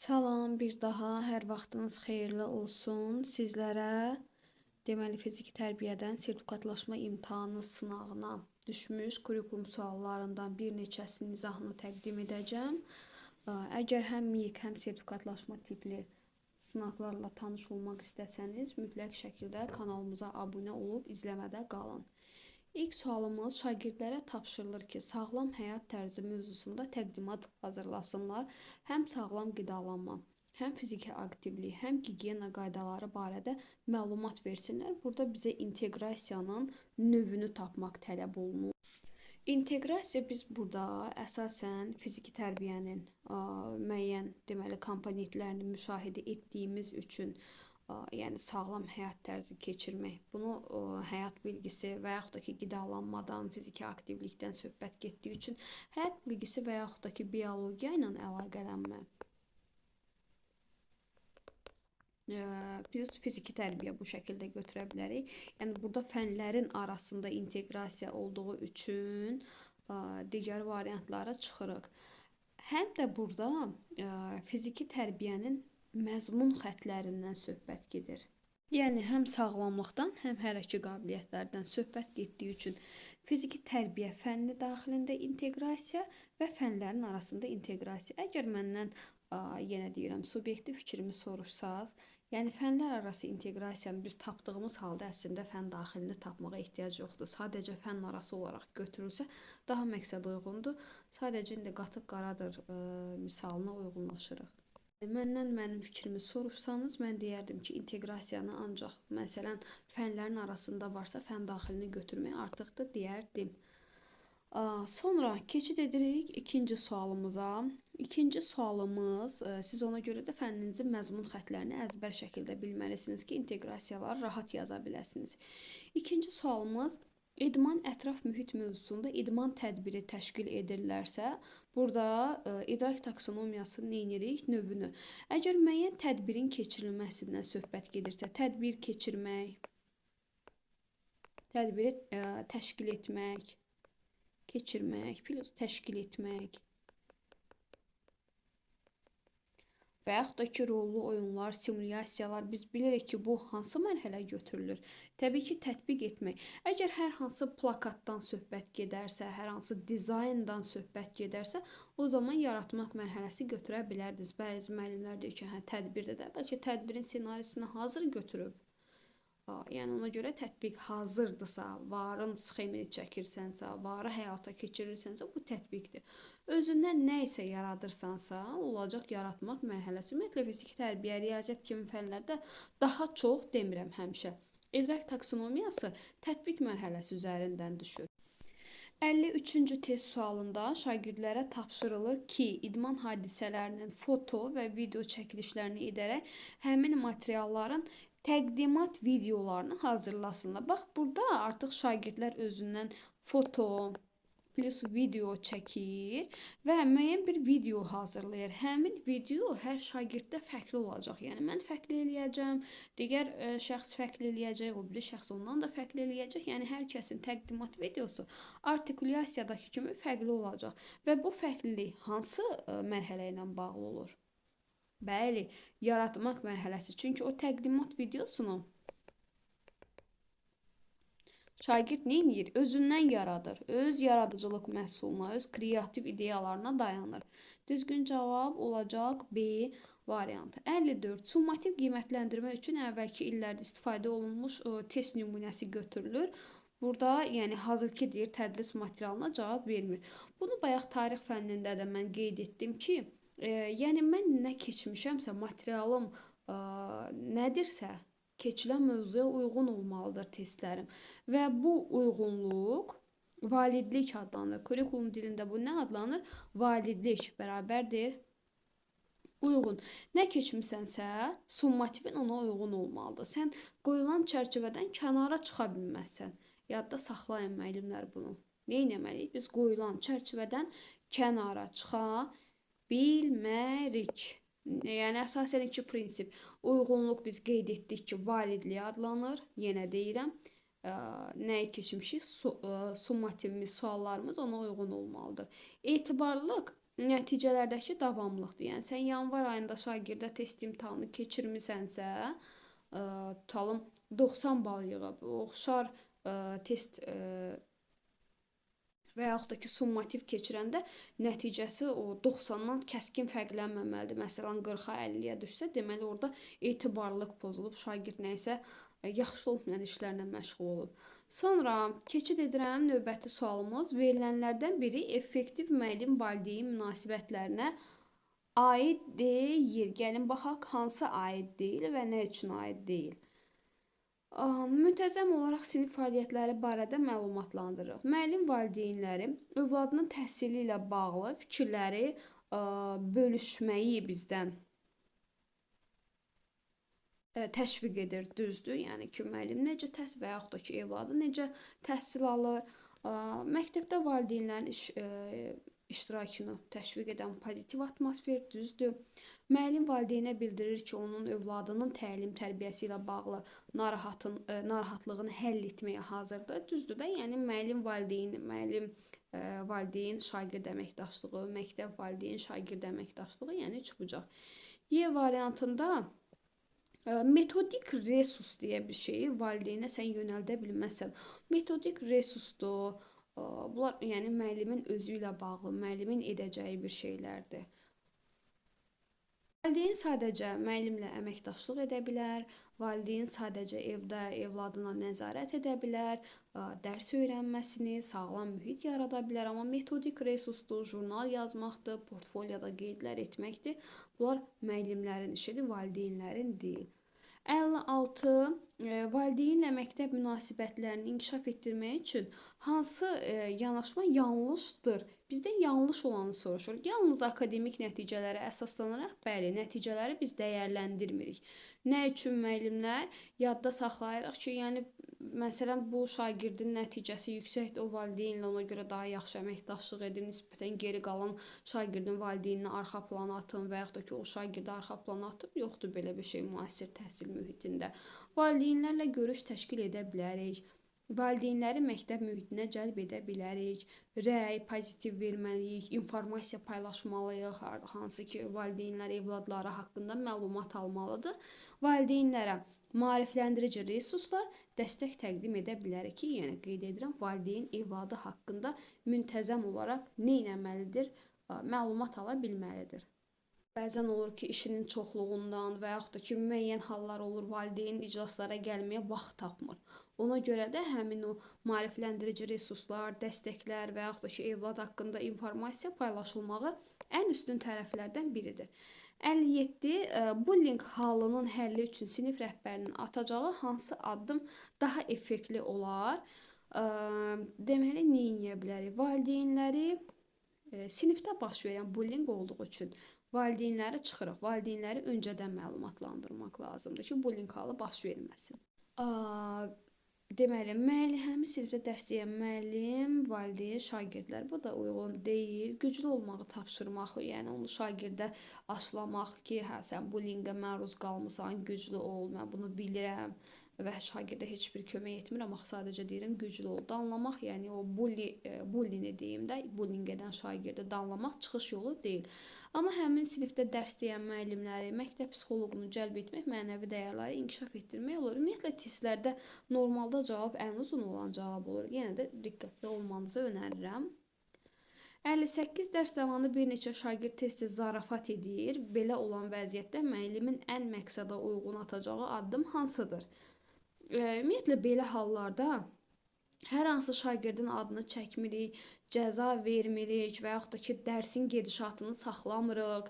Salam, bir daha hər vaxtınız xeyirli olsun. Sizlərə deməli fiziki tərbiyədən sertifikatlaşma imtahanı sınağına düşmüş kurikulum suallarından bir neçəsinin izahını təqdim edəcəm. Əgər həm MİQ, həm sertifikatlaşma tipli sınaqlarla tanış olmaq istəsəniz, mütləq şəkildə kanalımıza abunə olub izləmədə qalın. İlk sualımız şagirdlərə tapşırılır ki, sağlam həyat tərzi mövzusunda təqdimat hazırlasınlar. Həm sağlam qidalanma, həm fiziki aktivlik, həm gigiyena qaydaları barədə məlumat versinlər. Burada bizə inteqrasiyanın növünü tapmaq tələb olunur. İnteqrasiya biz burada əsasən fiziki tərbiyənin müəyyən deməli komponentlərini müşahidə etdiyimiz üçün, yəni sağlam həyat tərzi keçirmək, bunu həyat bilgisi və yaxud da ki qidalanmadan, fiziki aktivlikdən söhbət getdiyi üçün həyat bilgisi və yaxud da ki biologiya ilə əlaqələnmə. Biz fiziki tərbiyə bu şəkildə götürə bilərik. Yəni burada fənlərin arasında inteqrasiya olduğu üçün digər variantlara çıxırıq. Həm də burada fiziki tərbiyənin məzmun xətlərindən söhbət gedir. Yəni həm sağlamlıqdan, həm hərəki qabiliyyətlərdən söhbət getdiyi üçün fiziki tərbiyə fənni daxilində inteqrasiya və fənlərin arasında inteqrasiya. Əgər məndən yenə deyirəm, subyektiv fikrimi soruşsaz, yəni fənlər arası inteqrasiyanı biz tapdığımız halda əslində fən daxilini tapmağa ehtiyac yoxdur. Sadəcə fənn arası olaraq götürülsə daha məqsəd uyğundur. Sadəcə indi qatıq qaradır misalına uyğunlaşırıq. Məndən mənim fikrimi soruşsanız, mən deyərdim ki, inteqrasiyanı ancaq məsələn fənlərin arasında varsa fən daxilini götürmək artıqdır deyərdim. Sonra keçid edirik ikinci sualımıza. İkinci sualımız, siz ona görə də fənninizin məzmun xətlərini əzbər şəkildə bilməlisiniz ki, inteqrasiyaları rahat yaza biləsiniz. İkinci sualımız, idman ətraf mühit mövzusunda idman tədbiri təşkil edirlərsə, burada idrak taksonomiyası nə edirik? Növünü. Əgər müəyyən tədbirin keçirilməsindən söhbət gedirsə, tədbir keçirmək, tədbiri təşkil etmək, keçirmək, plus təşkil etmək və yaxud da ki, rollu oyunlar, simulyasiyalar, biz bilirik ki, bu hansı mərhələ götürülür? Təbii ki, tətbiq etmək. Əgər hər hansı plakatdan söhbət gedərsə, hər hansı dizayndan söhbət gedərsə, o zaman yaratmaq mərhələsi götürə bilərdiniz. Bəzi müəllimlər deyir ki, hə, tədbirdə də, bəlkə tədbirin ssenarisini hazır götürüb. Yəni ona görə tətbiq hazırdısa, varın sxemini çəkirsənsə, varı həyata keçirirsənsə, bu tətbiqdir. Özündən nə isə yaradırsansa, olacaq yaratmaq mərhələsi. Ümumiyyətlə, fiziki tərbiyə, riyaziyyat kimi fənlərdə daha çox demirəm həmişə. İdrak taksonomiyası tətbiq mərhələsi üzərindən düşür. 53-cü test sualında şagirdlərə tapşırılır ki, idman hadisələrinin foto və video çəkilişlərini edərək həmin materialların təqdimat videolarını hazırlasınlar. Bax, burada artıq şagirdlər özündən foto plus video çəkir və müəyyən bir video hazırlayır. Həmin video hər şagirddə fərqli olacaq. Yəni, mən fərqli eləyəcəm, digər şəxs fərqli eləyəcək, o biri şəxs ondan da fərqli eləyəcək. Yəni, hər kəsin təqdimat videosu artikulyasiyadakı kimi fərqli olacaq. Və bu fərqlilik hansı mərhələ ilə bağlı olur? Bəli, yaratmaq mərhələsi. Çünki o təqdimat videosunu şagird nə edir? Özündən yaradır. Öz yaradıcılıq məhsuluna, öz kreativ ideyalarına dayanır. Düzgün cavab olacaq B variantı. 54. Summativ qiymətləndirmə üçün əvvəlki illərdə istifadə olunmuş test nümunəsi götürülür. Burada, yəni hazırki deyir, tədris materialına cavab vermir. Bunu bayaq tarix fənnində də mən qeyd etdim ki, yəni mən nə keçmişəmsə, materialım nədirsə, keçilən mövzuya uyğun olmalıdır testlərim. Və bu uyğunluq validlik adlanır. Kurikulum dilində bu nə adlanır? Validlik bərabərdir uyğun. Nə keçmisənsə, summativin ona uyğun olmalıdır. Sən qoyulan çərçivədən kənara çıxa bilməzsən. Yadda saxlayın müəllimlər bunu. Nə etməliyik? Biz qoyulan çərçivədən kənara çıxa bilmərik. Yəni, əsasən iki prinsip. Uyğunluq biz qeyd etdik ki, validlik adlanır. Yenə deyirəm, nəyi keçmişik? Summativimiz, suallarımız ona uyğun olmalıdır. Etibarlılıq Nəticələrdəki davamlılıqdır. Yəni sən yanvar ayında şagirdə test imtahanı keçirmisənsə, tutalım 90 bal yığıb, oxşar test və yaxud da ki, summativ keçirəndə nəticəsi o 90-dan kəskin fərqlənməməlidir. Məsələn, 40-a 50-yə düşsə, deməli orada etibarlılıq pozulub, şagird nəyisə yaxşı olmayan işlərlə məşğul olub. Sonra keçid edirəm növbəti sualımız. Verilənlərdən biri effektiv müəllim-valideyn münasibətlərinə aid deyil. Gəlin baxaq hansı aid deyil və nə üçün aid deyil. Müntəzəm olaraq sinif fəaliyyətləri barədə məlumatlandırırıq. Müəllim valideynləri övladının təhsili ilə bağlı fikirləri bölüşməyi bizdən təşviq edir, düzdür. Yəni ki, müəllim necə təhsil və yaxud da ki, evladı necə təhsil alır. Məktəbdə valideynlərin iştirakını təşviq edən pozitiv atmosfer, düzdür. Müəllim valideynə bildirir ki, onun övladının təlim tərbiyəsi ilə bağlı narahatlığını həll etməyə hazırdır. Düzdür də, yəni müəllim valideyn, müəllim valideyn şagird əməkdaşlığı, məktəb valideyn şagird əməkdaşlığı, yəni üçbucaq. Y variantında metodik resurs deyə bir şeyi valideynə sən yönəldə bilməzsən. Metodik resursdur. Bunlar yəni müəllimin özü ilə bağlı, müəllimin edəcəyi bir şeylərdir. Valideyn sadəcə müəllimlə əməkdaşlıq edə bilər, valideyn sadəcə evdə evladına nəzarət edə bilər, dərs öyrənməsini, sağlam mühit yarada bilər, amma metodik resursdur, jurnal yazmaqdır, portfolioda qeydlər etməkdir. Bunlar müəllimlərin işidir, valideynlərin deyil. 56. Valideynlə məktəb münasibətlərini inkişaf etdirmək üçün hansı yanaşma yanlışdır? Bizdən yanlış olanı soruşur. Yalnız akademik nəticələrə əsaslanaraq, bəli, nəticələri biz dəyərləndirmirik. Nə üçün müəllimlər yadda saxlayırıq ki, yəni məsələn bu şagirdin nəticəsi yüksəkdir, o valideynlə ona görə daha yaxşı əməkdaşlıq edim, nisbətən geri qalan şagirdin valideynini arxa plana atın və yaxud da ki, o şagirdi arxa plana atıb, yoxdur belə bir şey müasir təhsil mühitində. Valideynlərlə görüş təşkil edə bilərik. Valideynləri məktəb mühitinə cəlb edə bilərik. Rəy, pozitiv verməliyik, informasiya paylaşmalıyıq, hansı ki, valideynlər evladları haqqında məlumat almalıdır. Valideynlərə maarifləndirici resurslar dəstək təqdim edə bilərik ki, yəni qeyd edirəm, valideyn evladı haqqında müntəzəm olaraq nə etməlidir? Məlumat ala bilməlidir. Bəzən olur ki, işinin çoxluğundan və yaxud da ki, müəyyən hallar olur, valideyn iclaslara gəlməyə vaxt tapmır. Ona görə də həmin o maarifləndirici resurslar, dəstəklər və yaxud da ki, evlad haqqında informasiya paylaşılmağı ən üstün tərəflərdən biridir. 57. Bullying halının həlli üçün sinif rəhbərinin atacağı hansı addım daha effektli olar? Deməli, nə edə bilərik? Valideynləri sinifdə baş verən bullying olduğu üçün valideynləri çıxırıq. Valideynləri öncədən məlumatlandırmaq lazımdır ki, bullying halı baş verməsin. Deməli, müəllim, həmin sinifdə dərs deyən müəllim, valideyn, şagirdlər, bu da uyğun deyil. Güclü olmağı tapşırmaq, yəni onu şagirdə aşılamaq ki, hə, sən bullyingə məruz qalmısan, güclü ol, mən bunu bilirəm və şagirdə heç bir kömək etmir, amma sadəcə deyirəm güclü ol. Danlamaq, yəni o bullini deyim də, bullying edən şagirdi danlamaq çıxış yolu deyil. Amma həmin sinifdə dərs deyən müəllimləri, məktəb psixoloqunu cəlb etmək, mənəvi dəyərləri inkişaf etdirmək olur. Ümumiyyətlə, testlərdə normalda cavab ən uzun olan cavab olur. Yenə də diqqətli olmanızı önərirəm. 58. Dərs zamanı bir neçə şagird tez-tez zarafat edir. Belə olan vəziyyətdə müəllimin ən məqsədə uyğun atacağı addım hansıdır? Ümumiyyətlə, belə hallarda hər hansı şagirdin adını çəkmirik, cəza vermirik və yaxud da ki, dərsin gedişatını saxlamırıq,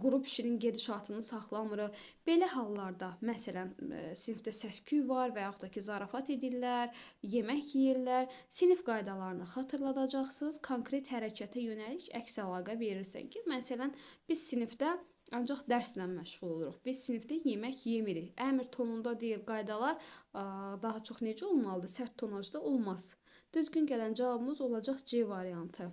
qrup işinin gedişatını saxlamırıq. Belə hallarda, məsələn, sinifdə səs-küy var və yaxud da ki, zarafat edirlər, yemək yeyirlər, sinif qaydalarını xatırladacaqsınız, konkret hərəkətə yönəlik əks əlaqə verirsən ki, məsələn, biz sinifdə ancaq dərslə məşğul oluruq. Biz sinifdə yemək yemirik. Əmr tonunda deyil, qaydalar daha çox necə olmalıdır? Sərt tonajda olmaz. Düzgün gələn cavabımız olacaq C variantı.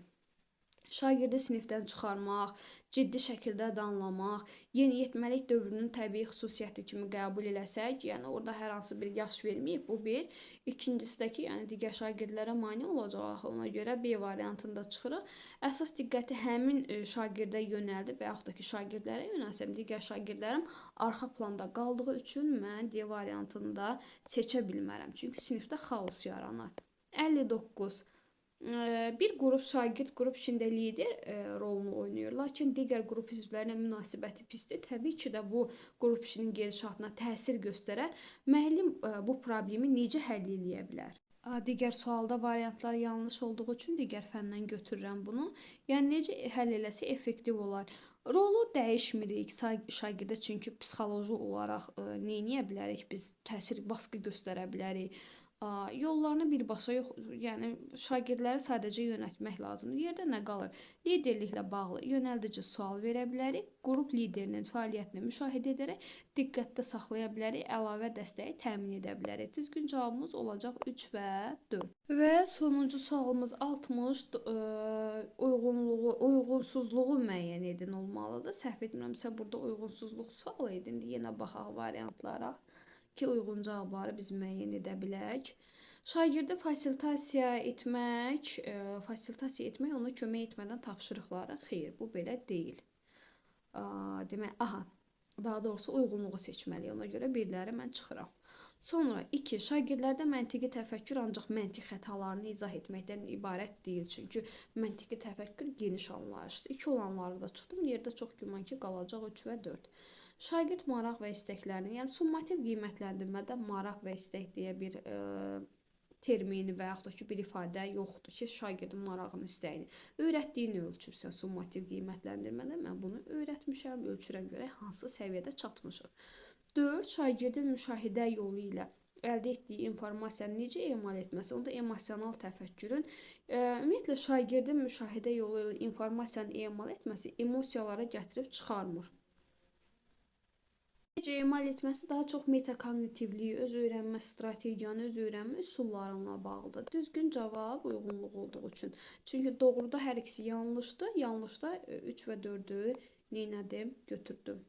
Şagirdi sinifdən çıxarmaq, ciddi şəkildə danlamaq, yeniyetməlik dövrünün təbii xüsusiyyəti kimi qəbul eləsək, yəni orada hər hansı bir yaş verməyib, bu bir. İkincisi də ki, yəni digər şagirdlərə mane olacaq axı, ona görə B variantında çıxırıq. Əsas diqqəti həmin şagirdə yönəldi və yaxud da ki, şagirdlərə yönəlsəm, digər şagirdlərim arxa planda qaldığı üçün mən D variantını da seçə bilmərəm. Çünki sinifdə xaos yaranar. 59. Bir qrup şagird qrup içində lider rolunu oynayır. Lakin digər qrup üzvlərinə münasibəti pisdir. Təbii ki də bu qrup işinin gedişatına təsir göstərər. Müəllim bu problemi necə həll eləyə bilər? Digər sualda variantlar yanlış olduğu üçün digər fəndən götürürəm bunu. Yəni necə həll eləsə effektiv olar. Rolu dəyişmirik şagirdə, çünki psixoloji olaraq nə edə bilərik biz? Təsir, baskı göstərə bilərik. Yollarını birbaşa yox, yəni şagirdləri sadəcə yönəltmək lazımdır. Yerdə nə qalır? Liderliklə bağlı yönəldici sual verə bilərik. Qrup liderinin fəaliyyətini müşahidə edərək diqqətdə saxlaya bilərik, əlavə dəstəyi təmin edə bilərik. Düzgün cavabımız olacaq 3 və 4. Və sonuncu sualımız 60 uyğunsuzluğu müəyyən edin olmalıdır. Səhv etmirəmsə burada uyğunsuzluq sualı idi. İndi yenə baxaq variantlara ki, uyğun cavabları biz müəyyən edə bilək. Şagirdi fasilitasiya etmək, ona kömək etmədən tapşırıqları, xeyr, bu belə deyil. Demək, aha, daha doğrusu uyğunluğu seçməliyik. Ona görə birləri mən çıxıram. Sonra 2. Şagirdlərdə məntiqi təfəkkür ancaq məntiq xətalarını izah etməkdən ibarət deyil. Çünki məntiqi təfəkkür geniş anlayışdır. 2 olanları da çıxdım. Yerdə çox güman ki, qalacaq 3 və 4. Şagird maraq və istəklərini, yəni summativ qiymətləndirmədə maraq və istək deyə bir termini və yaxud da ki, bir ifadə yoxdur ki, şagirdin marağını, istəyini. Öyrətdiyini ölçürsən summativ qiymətləndirmədə. Mən bunu öyrətmişəm, ölçürəm görək hansı səviyyədə çatmışıq. 4. Şagirdin müşahidə yolu ilə əldə etdiyi informasiyanı necə emal etməsi, onda emosional təfəkkürün, ümumiyyətlə şagirdin müşahidə yolu ilə informasiyanı emal etməsi emosiyalara gətirib çıxarmır. Necə emal etməsi daha çox metakognitivliyi, öz öyrənmə strategiyanı, öz öyrənmə üsullarına bağlıdır. Düzgün cavab uyğunluq olduğu üçün. Çünki doğruda hər ikisi yanlışdır. Yanlışda 3 və 4-ü neynədim? Götürdüm.